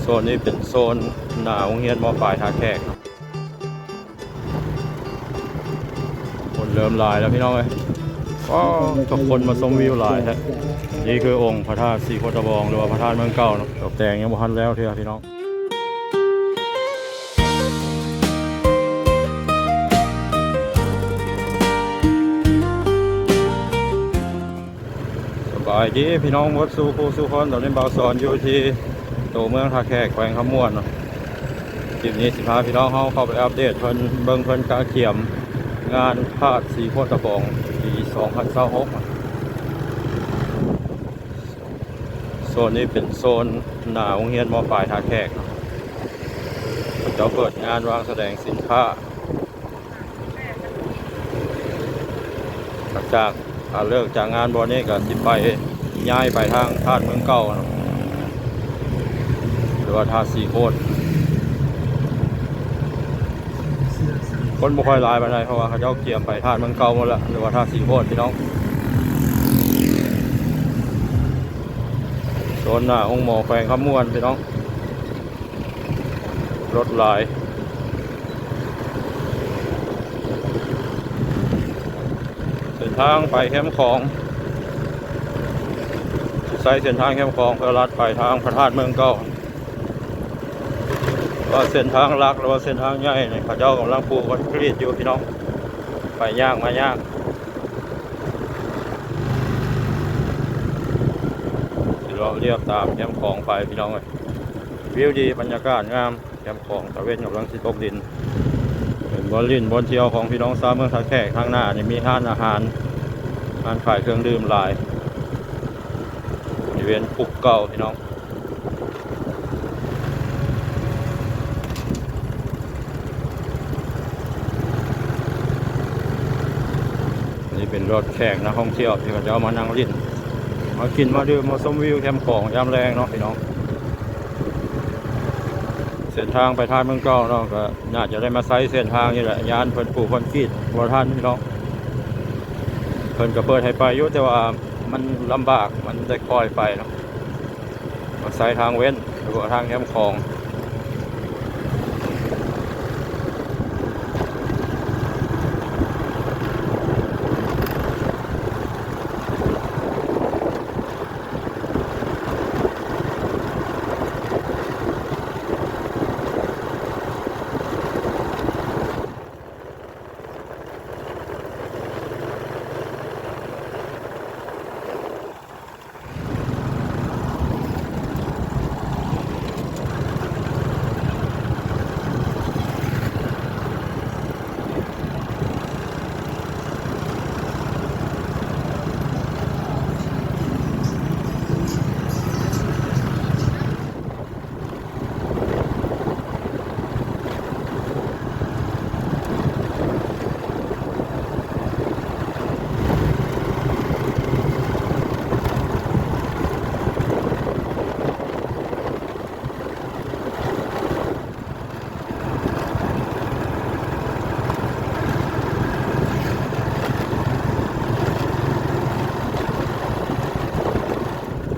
ໂຊນນີ້ເປັນໂຊນໜ້າໂຮງຮຽນ ມ.ປາຍ ທ່າແຂກ. ຄົນເລີ່ມຫຼາຍແລ້ວພີ່ນ້ອງເອີຍ. ອໍ ທຸກຄົນມາຊົມວິວຫຼາຍແທ້. ນີ້ຄືອົງພະທາດສີໂຄດຕະບອງ ຫຼືວ່າພະທາດເມືອງເກົ່າເນາະ. ຕົກແຕ່ງຍັງບໍ່ທັນແລ້ວເທື່ອພີ່ນ້ອງ. ສະບາຍດີພີ່ນ້ອງໝົດສູ່ຜູ້ສູ່ຄົນ. ຕອນນີ້ບ່າວສອນຢູ່ທີ່ໂຕເມືອງທ່າແຂກ ແຂວງຄຳມ່ວນເນາະ. ຄລິບນີ້ຊິພາພີ່ນ້ອງເຮົາເຂົ້າໄປອັບເດດເພິ່ນ ເບິ່ງເພິ່ນກະກຽມງານພະທາດສີໂຄດຕະບອງປີສອງພັນຊາວຫົກ. ໂຊນນີ້ເປັນໂຊນໜ້າໂຮງຮຽນ ມ.ປາຍ ທ່າແຂກເນາະ. ເຂົາເຈົ້າເປີດງານວາງສະແດງສິນຄ້າ. ຫຼັງຈາກ ຖ້າເລີກຈາກງານບ່ອນນີ້ກໍຊິໄປ ຍ້າຍໄປທາງທາດເມືອງເກົ່າເນາະ ຫຼືວ່າທາດສີໂຄດ. ຄົນບໍ່ຄ່ອຍຫຼາຍປານໃດ ເພາະວ່າເຂົາເຈົ້າກຽມໄປທາດເມືອງເກົ່າໝົດແລ້ວ ຫຼືວ່າທາດສີໂຄດພີ່ນ້ອງ. ໂຊນໜ້າໂຮງໝໍແຂວງຄຳມ່ວນພີ່ນ້ອງ. ລົດຫຼາຍ. ເສັ້ນທາງໄປແຄມຂອງ ໃຊ້ເສັ້ນທາງແຄມຂອງເພື່ອລັດໄປທາງພະທາດເມືອງເກົ່າ. ວ່າເສັ້ນທາງຫຼັກ ຫຼືວ່າເສັ້ນທາງໃຫຍ່ນີ້ ເຂົາເຈົ້າກຳລັງປູຄອນກຣີດຢູ່ພີ່ນ້ອງ. ໄປຍາກມາຍາກ. ຊິເລາະລຽບຕາມແຄມຂອງໄປພີ່ນ້ອງເອີຍ. ວິວດີ ບັນຍາກາດງາມ. ແຄມຂອງຕາເວັນກຳລັງຊິຕົກດິນ. ເປັນບ່ອນຫຼິ້ນບ່ອນທ່ຽວຂອງພີ່ນ້ອງຊາວເມືອງທ່າແຂກ. ທາງໜ້ານີ້ມີຮ້ານອາຫານ, ຮ້ານຂາຍເຄື່ອງດື່ມຫຼາຍ. ບໍລິເວນຄຸກເກົ່າພີ່ນ້ອງ. ອັນນີ້ເປັນລົດແຂກນັກທ່ອງທ່ຽວທີ່ເຂົາເຈົ້າມານັ່ງຫຼິ້ນ, ມາກິນມາດື່ມ ມາຊົມວິວແຄມຂອງຍາມແລງເນາະພີ່ນ້ອງ. ເສັ້ນທາງໄປທາດເມືອງເກົ່າເນາະ ກໍໜ້າຈະໄດ້ມາໃຊ້ເສັ້ນທາງນີ້ແຫຼະ, ຢ້ານເພິ່ນປູຄອນກຣີດບໍ່ທັນພີ່ນ້ອງ. ເພິ່ນກໍເປີດໃຫ້ໄປຢູ່ ແຕ່ວ່າມັນລຳບາກ, ມັນໄດ້ຄ່ອຍໄປເນາະ. ມາໃຊ້ທາງເວັນ ຫຼືວ່າທາງແຄມຂອງ.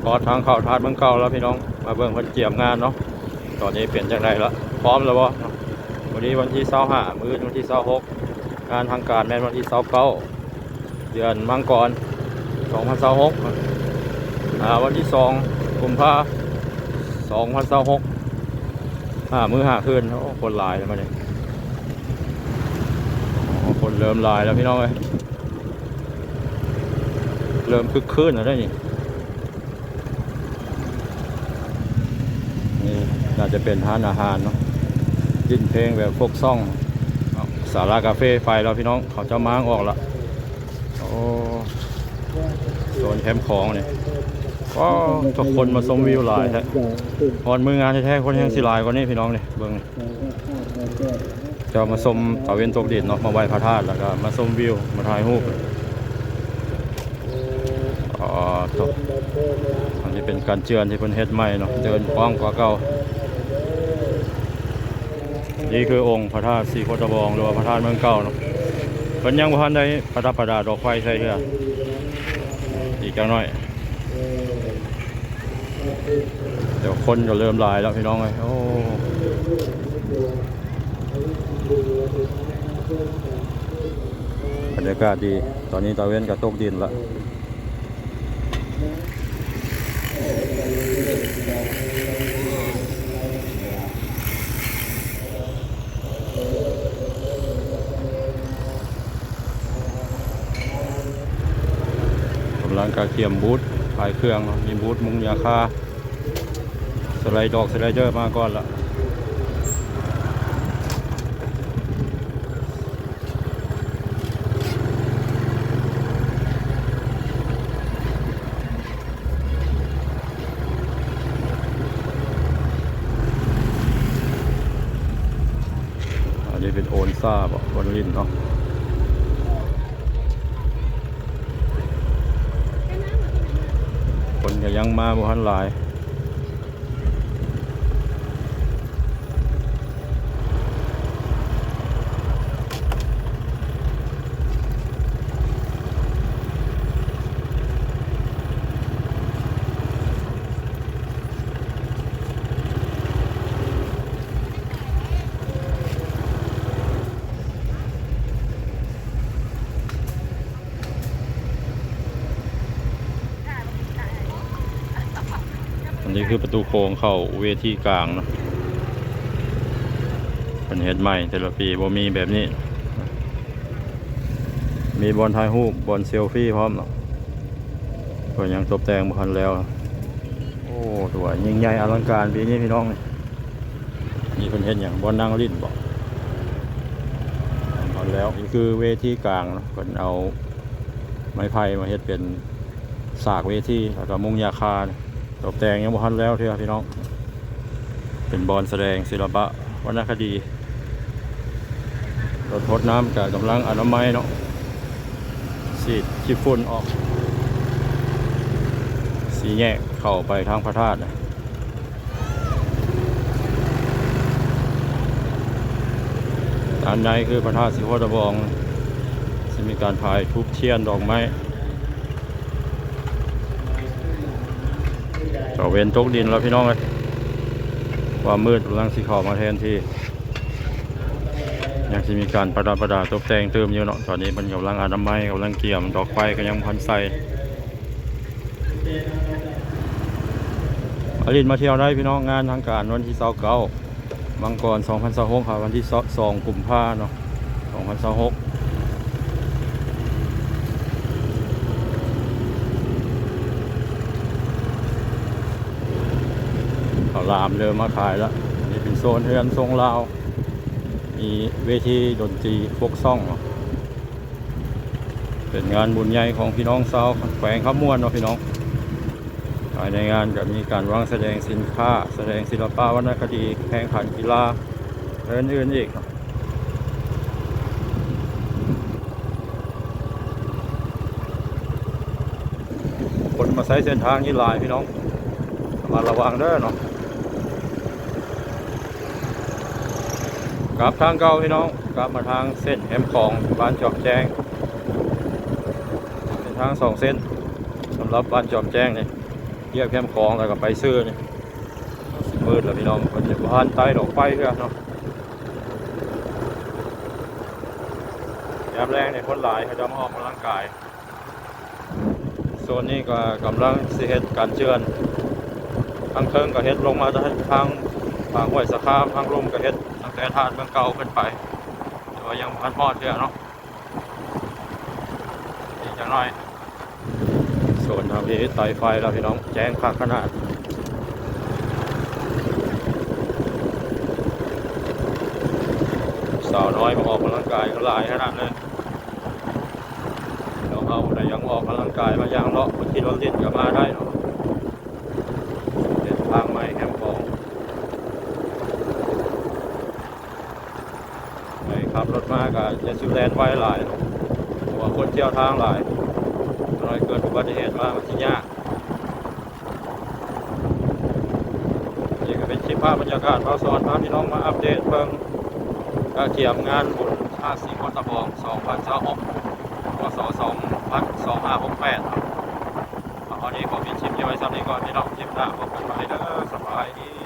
ຮອດທາງເຂົ້າທາດເມືອງເກົ່າແລ້ວພີ່ນ້ອງ, ມາເບິ່ງເພິ່ນກຽມງານເນາະ. ຕອນນີ້ເປັນຈັ່ງໃດລະ ພ້ອມແລ້ວບໍ່? ມື້ນີ້ວັນທີຊາວຫ້າ ມື້ອື່ນວັນທີຊາວຫົກ, ງານທາງການແມ່ນວັນທີຊາວເກົ້າ ເດືອນມັງກອນ ສອງພັນຊາວຫົກ ອາ ວັນທີສອງ ກຸມພາ ສອງພັນຊາວຫົກ ຫ້າມື້ຫ້າຄືນ. ໂອ້ ຄົນຫຼາຍແລ້ວບັດນີ້, ຄົນເລີ່ມຫຼາຍແລ້ວພີ່ນ້ອງເອີຍ, ເລີ່ມຄຶກຄື້ນແລ້ວເດ້ນີ້. ນີ້ໜ້າຈະເປັນຮ້ານອາຫານເນາະ, ຫຼິ້ນເພງແບບຟົກຊອງເນາະ. ສາລາກາເຟໄປແລ້ວພີ່ນ້ອງ, ເຂົາເຈົ້າມ້າງອອກລະ. ໂອ້ ໂຊນແຄມຂອງນີ້, ອໍ ທຸກຄົນມາຊົມວິວຫຼາຍແທ້. ຮອດມື້ງານແທ້ໆ ຄົນແຮ່ງຊິຫຼາຍກວ່ານີ້ພີ່ນ້ອງ. ນີ້ເບິ່ງນີ້ ເຈົ້າມາຊົມຕາເວັນຕົກດິນເນາະ, ມາໄຫວ້ພະທາດ ແລ້ວກໍມາຊົມວິວ ມາຖ່າຍຮູບ. ອໍ ໂທ້ ອັນນີ້ເປັນການເຈື່ອນທີ່ເພິ່ນເຮັດໃໝ່ເນາະ, ເຈື່ອນກ້ອງກວ່າເກົ່າ. ນີ້ຄືອົງພະທາດສີໂຄດຕະບອງ ຫຼືວ່າພະທາດເມືອງເກົ່າເນາະ, ເພິ່ນຍັງບໍ່ທັນໄດ້ປະດັບປະດາດອກໄຟໃສ່ເທື່ອ. ອີກຈັກໜ້ອຍ ແຕ່ ດຽວຄົນກໍເລີ່ມຫຼາຍແລ້ວພີ່ນ້ອງເອີຍ. ໂອ້ ບັນຍາກາດດີ. ຕອນນີ້ຕາເວັນກໍຕົກດິນລະ. ກຳລັງກະກຽມບູດຂາຍເຄື່ອງເນາະ, ມີບູດມຸງຢາຄາ ສະໄລດອກສະໄລເດີມາກ່ອນລະ. ອັນນີ້ເປັນໂອນຊາບໍ ໂອນລິນເນາະ. ຄົນກໍຍັງມາບໍ່ທັນຫຼາຍ. ອັນນີ້ຄືປະຕູໂຂງເຂົ້າເວທີກາງເນາະ, ເພິ່ນເຮັດໃໝ່ແຕ່ລະປີ ບໍ່ມີແບບນີ້. ມີບ່ອນຖ່າຍຮູບ ບ່ອນເຊວຟີພ້ອມເນາະ, ເພິ່ນຍັງຕົບແຕ່ງບໍ່ທັນແລ້ວ. ໂອ້ ຖືວ່າຍິ່ງໃຫຍ່ອະລັງການປີນີ້ພີ່ນ້ອງ. ນີ້ເພິ່ນເຮັດຫຍັງ? ບ່ອນນັ່ງຫຼິ້ນບໍ? ບໍ່ທັນແລ້ວ. ນີ້ຄືເວທີກາງເນາະ, ເພິ່ນເອົາໄມ້ໄຜ່ມາເຮັດເປັນສາກເວທີ ແລ້ວກໍມຸງຫຍ້າຄາ. ຕົບແຕ່ງຍັງບໍ່ທັນແລ້ວເທື່ອພີ່ນ້ອງ. ເປັນບ່ອນສະແດງສິລະປະວັນນະຄະດີ. ລົດຫົດນ້ຳກະກຳລັງອະນາໄມເນາະ, ສີດຂີ້ຝຸ່ນອອກ. ສີ່ແຍກເຂົ້າໄປທາງພະທາດນະ. ດ້ານໃນຄືພະທາດສີໂຄດຕະບອງ, ຊິມີການພາຍທູບທຽນດອກໄມ້. ຕາເວັນຕົກດິນແລ້ວພີ່ນ້ອງເອີຍ, ຄວາມມືດກຳລັງຊິເຂົ້າມາແທນທີ່. ຍັງຊິມີການປະດັບປະດາຕົກແຕ່ງຕື່ມຢູ່ເນາະ. ຕອນນີ້ເພິ່ນກຳລັງອະນາໄມ, ກຳລັງກຽມ, ດອກໄຟກໍຍັງບໍ່ທັນໃສ່. ມາຫຼິ້ນມາທ່ຽວໄດ້ພີ່ນ້ອງ, ງານທາງການວັນທີຊາວເກົ້າ ມັງກອນ ສອງພັນຊາວຫົກ ຫາວັນທີສອງກຸມພາເນາະ ສອງພັນຊາວຫົກ. ເຂົາລາມເລີ່ມມາຂາຍລະ. ນີ້ເປັນໂຊນເຮືອນຊົງລາວ, ມີເວທີດົນຕີຟົກຊອງເນາະ. ເປັນງານບຸນໃຫຍ່ຂອງພີ່ນ້ອງຊາວແຂວງຄຳມ່ວນເນາະພີ່ນ້ອງ. ພາຍໃນງານກໍມີການວາງສະແດງສິນຄ້າ, ສະແດງສິລະປະວັນນະຄະດີ, ແຂ່ງຂັນກິລາ ແລະ ອື່ນໆອີກ. ຄົນມາໃຊ້ເສັ້ນທາງນີ້ຫຼາຍພີ່ນ້ອງ, ລະມັດລະວັງເດີເນາະ. ກັບທາງເກົ່າພີ່ນ້ອງ, ກັບມາທາງເສັ້ນແຄມຂອງ ບ້ານຈອມແຈ້ງ. ເປັນທາງສອງເສັ້ນສຳລັບບ້ານຈອມແຈ້ງນີ້, ລຽບແຄມຂອງແລ້ວກໍໄປຊື່ນີ້. ຊິມືດແລ້ວພີ່ນ້ອງ, ເພິ່ນຍັງບໍ່ທັນໄຕ້ດອກໄຟເທື່ອເນາະ. ຍາມແລງນີ້ຄົນຫຼາຍ, ເຂົາເຈົ້າມາອອກກຳລັງກາຍ. ໂຊນນີ້ກໍກຳລັງຊິເຮັດການເຈື່ອນ, ທາງເທິງກໍເຮັດລົງມາທາງ ທາງຫ້ວຍສະຄາມ, ທາງລຸ່ມກໍເຮັດຕັ້ງແຕ່ທາດເມືອງເກົ່າຂຶ້ນໄປ, ແຕ່ວ່າຍັງບໍ່ທັນຮອດເທື່ອເນາະ. ອີກຈັກໜ້ອຍ ໂຊນທາງພີ້ໄຕ້ໄຟແລ້ວພີ່ນ້ອງ, ແຈ້ງຄັກຂະໜາດ. ສາວນ້ອຍມາອອກກຳລັງກາຍກໍຫຼາຍຂະໜາດເລີຍ. ນ້ອງເຮົາໄດ້ຍັງອອກກຳລັງກາຍມາຍ່າງເລາະ, ບໍ່ຄິດວ່າຫຼິ້ນກໍມາໄດ້ເນາະ. ເສັ້ນທາງໃໝ່ແຄມຂອງ. ໃຜຂັບລົດມາກໍຢ່າສູ່ແລ່ນໄວຫຼາຍເນາະ, ເພາະວ່າຄົນທ່ຽວທາງຫຼາຍ, ໜ້ອຍເກີດອຸບັດຕິເຫດມາມັນຊິຍາກ. ນີ້ກໍເປັນຄລິບພາບບັນຍາກາດ ບ່າວສອນພາພີ່ນ້ອງມາອັບເດດເບິ່ງກະກຽມງານບຸນທາດສີໂຄດຕະບອງ ສອງພັນຊາວຫົກ ພ.ສ. ສອງພັນ ສອງຫ້າຫົກແປດ. ເອົາ ເຮົານີ້ຂໍປິດຄລິບໄວ້ສ່ຳນີ້ກ່ອນ ພີ່ນ້ອງ, ຄລິບໜ້າພົບກັນໃໝ່ເດີ. ສະບາຍ ບາຍດີ